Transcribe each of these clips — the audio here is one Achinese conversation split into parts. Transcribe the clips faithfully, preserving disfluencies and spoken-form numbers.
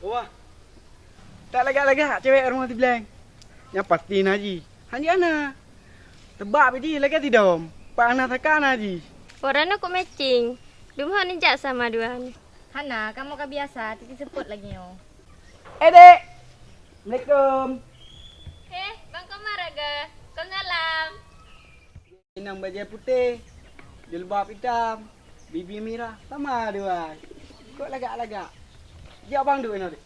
Wah. Tak lagak-lagak cewek rumoh sibleng. Nyang pasti na jih. Hana na. Teubak biji lagak sidom. Pak hana saka na jih. Warna kok matching. Dum hana jak sama dua ni. Hana, kamoe ka biasa, titi seupôt lagèe nyoe. Eh, Dek. Assalamualaikum. Eh, Bang Komar aga. Kong salam. Inong bajèe putéh, jilbab itam, bibi mirah, sama dua. Kok lagak-lagak? Jak bang duek inoe, Dek.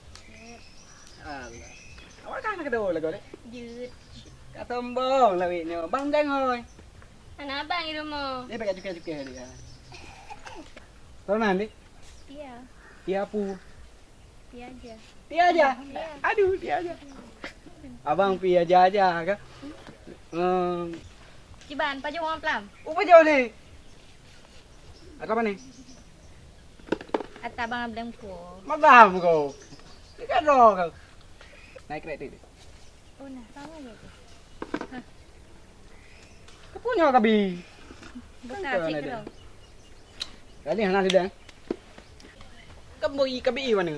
Allah. Awak kan keunoe lagoe, Dek? Jeuet. Ka sombong lawét nyoe. Bang dang hôi. Hana abang di rumoh. Dia pakai cukai-cukai dia. Tahu nanti? Iya. Iya pu. Pi aja. Pi aja. Iya. Aduh, pi aja. Abang pi aja-aja ka. Ehm. Kiban, pajoh uang pelam. Oh, pajoh deh. Atau apa nih? Ata abang bilang ko. Malam ko. Dekat roh kau. Naik kereta deh. Oh, nah, sama aja tu. Hah. Kepunyo kabi. Buka Kan cek kena tu. Kali hana sudah. Kamu i kabi i mana?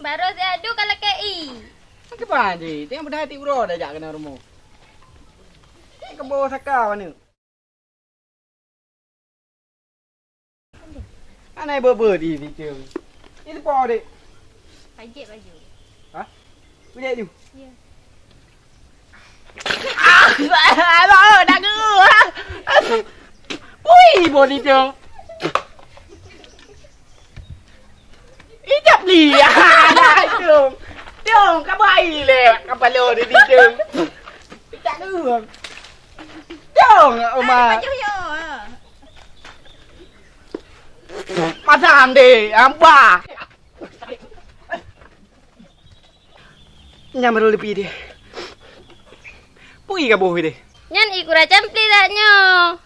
Baru saya adu kalau ke i. Ke panji, tengok benda hati uroe dah jak kena rumah. Ke bawa saka mana? Anai bebe di situ. Itu po dek. Pajek baju. Hah? Pajek tu. Ya. Ah, aduh, dah ke. Ui, bodi tu. Ijab li. Dah tu. Tu, ka bai le. Kapalo di situ. Ijab tu. Dong, Oma. Pajoh yo. Pasang deh, amba. Nyang baru lepi deh. Pui ka boh deh. Nyan i kura campli dak nyoe.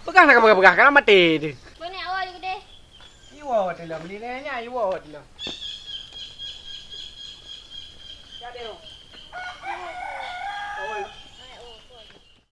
Pegang nak pegang-pegang kan mati deh. Mana awak juga deh. Iwo tu lah, beli nanya iwo tu lah. Ya deh.